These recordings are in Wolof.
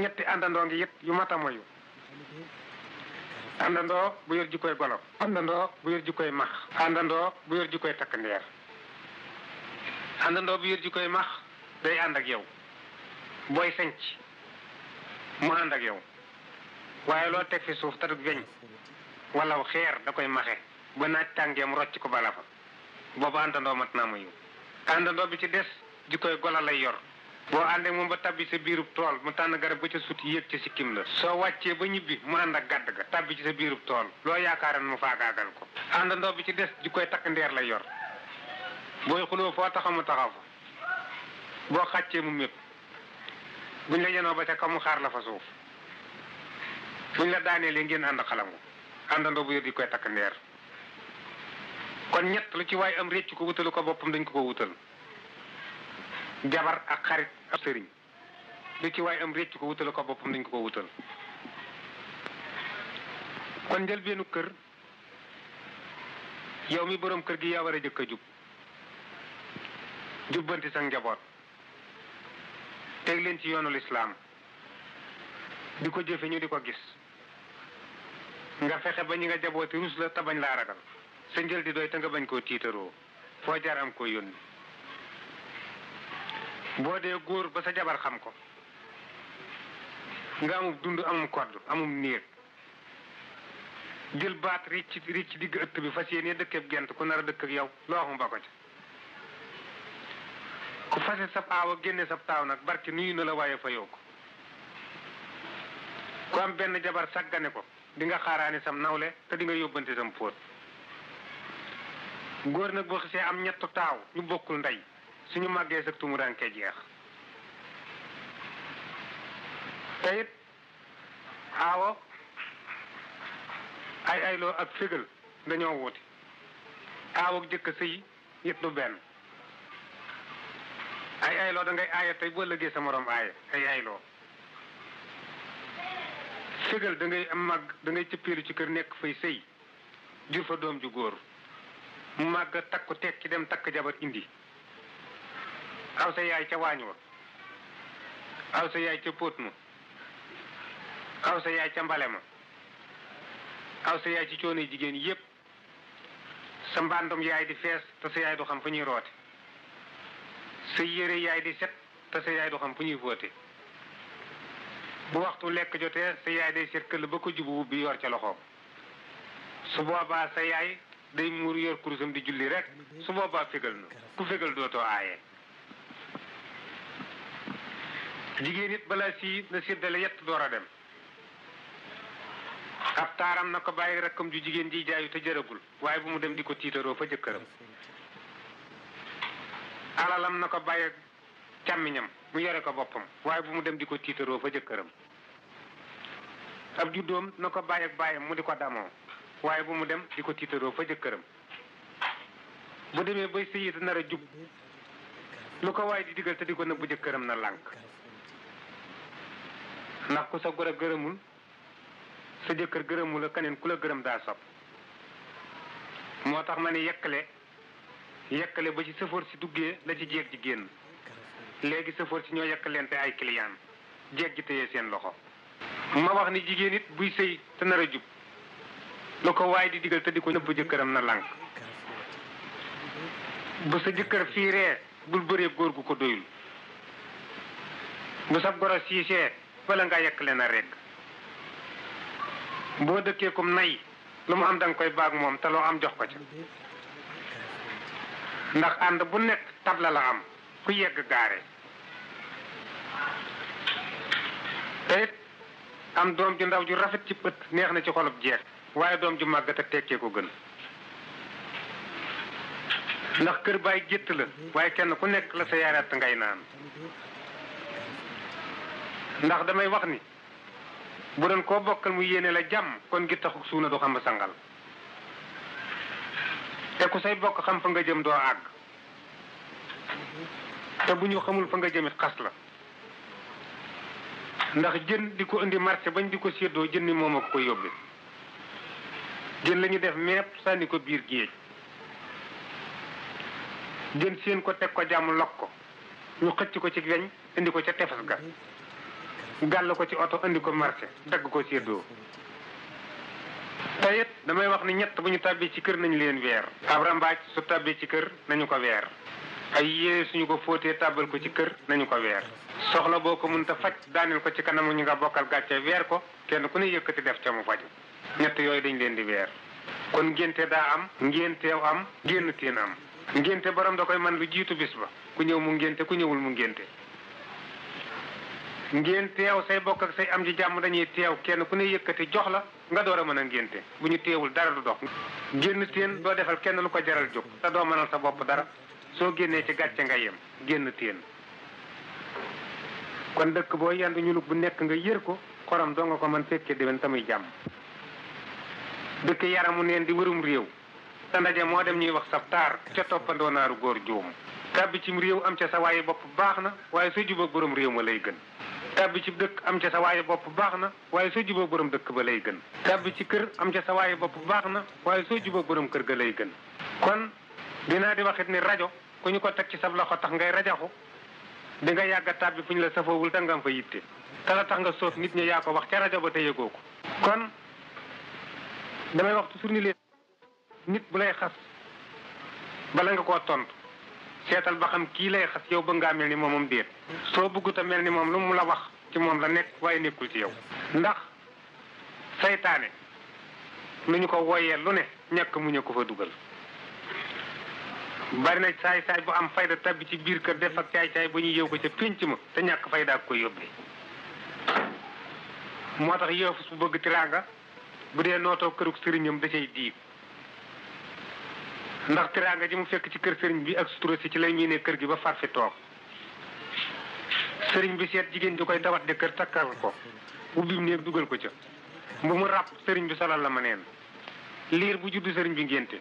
ñetti àndandoo ngi it yu mata moyu àndandoo bu yor jikkoy golo àndandoo bu yor jikkoy max àndandoo bu yor jikkoy takk ndeer àndandoo bu yor jikkoy max day ànd ak yow booy senc mu ànd ak yow waaye loo teg fi suuf tadug weñ wala xeer da koy maxe ba naaj tàngee mu rocc ko bala fa boobu àndandoo mat naa moyu àndandoo bi ci des jikkoy gola lay yor boo àndee moom ba tabbi sa biirub tool mu tànn garab ba ca sut yéeg ca sikkim la soo wàccee ba ñibbi mu ànd ak gàdd ga tabbi ci sa biirub tool loo yaakaaran mu faagaagal ko àndandoo bi ci des di koy takk ndeer lay yor booy xuloo foo taxaw mu taxaw fa boo xàccee mu mépp buñ la yenoo ba ca kaw mu xaar la fa suuf buñ la daanee li ngeen ànd xalangu àndandoo bu yor di koy takk ndeer kon ñett lu ci waay am réccu ko wutalu ko boppam dañ ko wutal jabar ak xarit ak sëriñ lu ci waay am réccu ko wutalu ko boppam dañ ko wutal kon njëlbeenu kër yow mi borom kër gi yaa war a jëkk a jub jubbanti sa njaboot teg leen ci yoonu lislaam di ko jëfe ñu di ko gis nga fexe ba ñi nga jabooti rus la te bañ laa ragal sa njël di doy te nga bañ koo tiitaroo foo jaar am ko yónni boo dee góor ba sa jabar xam ko nga amum dund amum kodd amum néeg jël baat ricc digg ëtt bi fas yéene dëkkeeb gent ku nar a dëkk ak yow loo wax mu ba ko ca ku fase sab aawa génne sab taaw nag barki nuyu na la waaye fa yow ko ku am benn jabar sàggane ko di nga xaaraani sam nawle te di nga yóbbante sam fóot góor nag boo xisee am ñettu taaw ñu bokkul ndey suñu màggee sag tumuraanke jeex te it aawo ay ayloo ak fégal dañoo wuti aawo ak jëkk sëy it du benn ay ayloo da ngay aaya tey boo lëggee sa morom aaya ay ayloo fégal da ngay am màgg da ngay cëppeelu ci kër nekk fay sëy jur fa doom ju góor mu màgg takku tekki dem takk jabar indi aw sa yaay ca waañ wa aw sa yaay ca póot ma aw sa yaay ca mbale ma aw sa yaay ci coono jigéen yépp sa mbàndum yaay di fees te sa yaay du xam fu ñuy roote sa yére yaay di set te sa yaay du xam fu ñuy fóote bu waxtu lekk jotee sa yaay day seet këll ba ko jubu wubbi yor ca loxoom su boobaa sa yaay day muur yor kurusam di julli rek su boobaa fégal na ku fégal dootoo aaye jigéen it balaa sii na séddale yett door a dem ab taaram na ko bàyyi rakkam ju jigéen ji jaayu te jëragul waaye bu mu dem di ko tiitaroo fa jëkkëram alalam na ko bàyyi càmmiñam mu yore ko boppam waaye bu mu dem di ko tiitaroo fa jëkkëram ab juddoom na ko bàyyi ak bàyyam mu di ko damoo waaye bu mu dem di ko tiitaroo fa jëkkëram bu demee bay sëyit nar a jub lu ko waaye di digal te di ko nëbbu jëkkëram na lànk ndax ku sa gor a gërëmul sa jëkkër gërëmul la keneen ku la gërëm daa sopp moo tax ma ne yekkale ba ci sëfoor si duggee la ci jeeg ji génn léegi sëfoor si ñoo yekkalente ay client jeeg ji téye seen loxo ma wax ni jigéen it buy sëy te nar a jub lu ko waaye di digal te di ko nëbb jëkkëram na lànk bu sa jëkkër fiiree bul bëree góor gu ko doyul bu sab goro siisee bala nga yekkale na rekk boo dëkkee kum nay lu mu am danga koy baag moom te loo am jox ko ca ndax ànd bu nekk tabla la am ku yegg gaare te it am doom ju ndaw ju rafet ci bët neex na ci xolub jeeg waaye doom ju màggat ak tekkee ko gën ndax kër baay gétt la waaye kenn ku nekk la sa yaaraat ngay naan ndax damay wax ni bu doon koo bokkal mu yéene la jàmm kon gi taxu suuna du xam sangal te ku say bokk xam fa nga jëm doo àgg te bu ñu xamul fa nga jëmit xas la ndax jën di ko indi marché bañ di ko séddoo jën ni moom a ko yóbbe jën la ñu def mepp sànni ko biir géej jën seen ko teg ko jàmm lok ko ñu xëcc ko ci weñ indi ko ca tefes ga gàll ko ci oto andi ko marché dagg ko séddoo te it damay wax ni ñett bu ñu tàbbee ci kër nañu leen weer ab rambaaj su tàbbee ci kër nañu ko weer ay yére suñu ko fóotee tàbbal ko ci kër nañu ko weer soxla boo ko mënta faj daaneel ko ci kanamu ñu nga bokkal gàcce weer ko kenn ku ne yëkkati def ca mu faju ñett yooyu dañ leen di weer kon ngénte daa am ngénteew am génn teen am ngénte borom da koy man lu jiitu bis ba ku ñëw mu ngénte ku ñëwul mu ngénte ngeen teew say bokk ak say am ji jàmm dañuy teew kenn ku ne yëkkati jox la nga door a mën a ngénte bu ñu teewul dara du dox génn teen doo defal kenn lu ko jaral jóg te doo mënal sa bopp dara soo génnee ci gàcce nga yem génn teen kon dëkk boo yendu ñulug bu nekk nga yër ko xorom doo nga ko mën fekkee déwén tamuy jàmm dëkk yaramu neen di wërum réew te ndaje moo dem ñuy wax sab taar ca toppandoo naaru góor juum tàbbi cim réew am ca sa waaye bopp baax na waaye soo jubóog borom réew ma lay gën tàbbi ci dëkk am ca sa waaye bopp baax na waaye soo jubóog borom dëkk ba lay gën tàbbi ci kër am ca sa waaye bopp baax na waaye soo jubóog borom kër ga lay gën kon dinaa di waxit ni rajo ku ñu ko teg ci sab loxo tax ngay rajaxu di nga yàgg a tàbbi fu ñu la safoowul te nga am fa yitte te la tax nga soof nit ñi yaa ko wax ca rajo ba te yëgoo ko kon damay wax toujours ni leen nit bu lay xas bala nga koo tontu seetal ba xam kii lay xas yow ba ngaa mel ni moomam déet soo bëggut a mel ni moom lu mu la wax ci moom la nekk waaye nekkul ci yow ndax saytaane lu ñu ko wooyee lu ne ñàkk mu ñu ko fa dugal bari na saay-saay bu am fayda tabbi ci biir kër def ak caay-caay ba ñu yëw ko ca pénc ma te ñàkk fayda ak ko yóbbee moo tax yëfus bu bëgg tiraanga bu dee nootoo kërug sëriñam da cay diig ndax tiraanga ji mu fekk ci kër sëriñ bi ak sutura si ci lay miinee kër gi ba far fi toog sëriñ bi seet jigéen ji koy dawat de kër takkal ko ubbi néeg dugal ko ca bu mu ràpp sëriñ bi solal la ma neen liir bu juddu sëriñ bi ngénte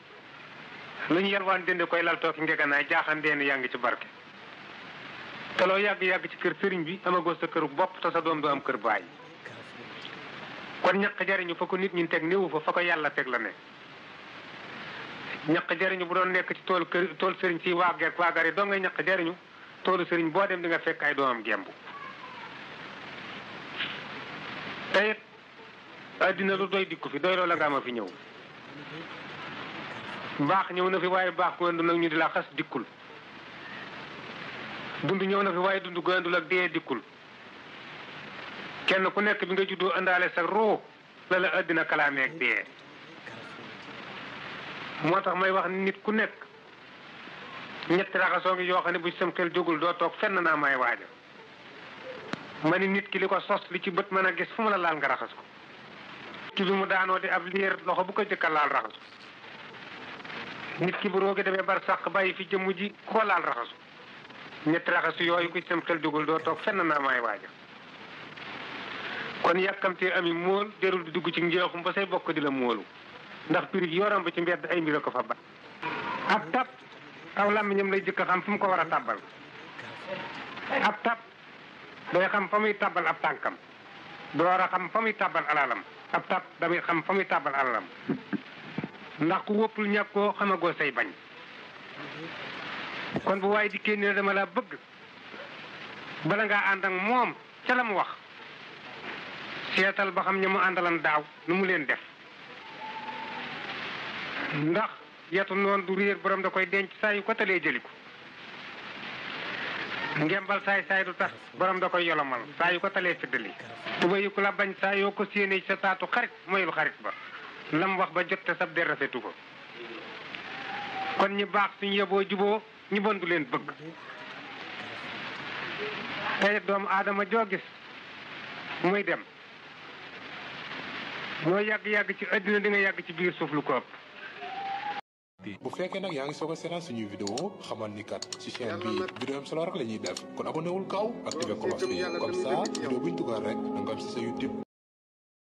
lu ñu yalwaan dende koy lal toog ngeganaay jaaxan deen yaa ngi ci barke te loo yàgg-yàgg ci kër sëriñ bi amagoo sa këru bopp te sa doom du am kër baay kon ñaq jariñu fa ko nit ñi teg néewu fa ko yàlla teg la ne ñaq jariñu bu doon nekk ci tool sëriñ si waagar yi doo ngay ñaq jariñu toolu sëriñ boo dem di nga fekk ay doomam gemb teyit addina lu doy dikku fi doy loo la nga ma fi ñëw baax ñëw na fi waaye baax gu àndul nag ñu di la xas dikkul dund ñëw na fi waaye dund gu àndul ak dee dikkul kenn ku nekk bi nga juddoo àndaale sa roo la la addina kalaameeg dee moo tax may wax nit ku nekk ñetti raxasoo ngi yoo xam ne bu sam xel jógul doo toog fenn naa may waaja ma ni nit ki li ko sos li ci bët mën a gis fu mu la laal nga raxas ko ki bi mu daanoo di ab liir loxo bu ko jëkka laal raxasu nit ki bu roogi demee bar sàq bàyyi fi jëmm ji ko laal raxasu ñetti raxasu yooyu ku ci sam xel jógul doo toog fenn naa may waaja kon yàkkamtee ami móol derul di dugg ci njeexum ba say bokk di la móolu ndax pirig yoram ba ci mbedd ay mbir ko fa ba ab tab aw làmmiñam lay jëkk xam fu mu ko war a tàbbal ab tab day xam fa muy tàbbal ab tànkam door a xam fa muy tàbbal alalam ab tab damay xam fa muy tàbbal alalam ndax ku wóppul ñàkkoo xamagoo say bañ kon bu waaye dikkee ne dama la bëgg bala ngaa ànd ak moom ca la mu wax seetal ba xam ña mu àndalan daaw nu mu leen def ndax yetu noonu du réer borom da koy denc saa yu ko talee jëli ko ngembal saay du tax borom da koy yolomal saa yu ko talee fiddali tuba yu ko la bañ saa yoo ko séenee sa taatu xarit moyul xarit ba lam wax ba jot te sab der rafetu ko kon ñi baax suñu yeboo juboo ñi bon du leen bëgg tey doomu aadama joo gis muy dem moo yàgg-yàgg ci àddina di nga yàgg ci biir suuf lu ko ëpp. bu fekkee nag yaa ngi soog a seetaan suñuy vidéo xamal ni kat ci chaîne bi vidéo am solo rek la ñuy def kon abonné wul gaaw activé cloche bi comme ça vidéo buñ dugal rek da nga am si sa YouTube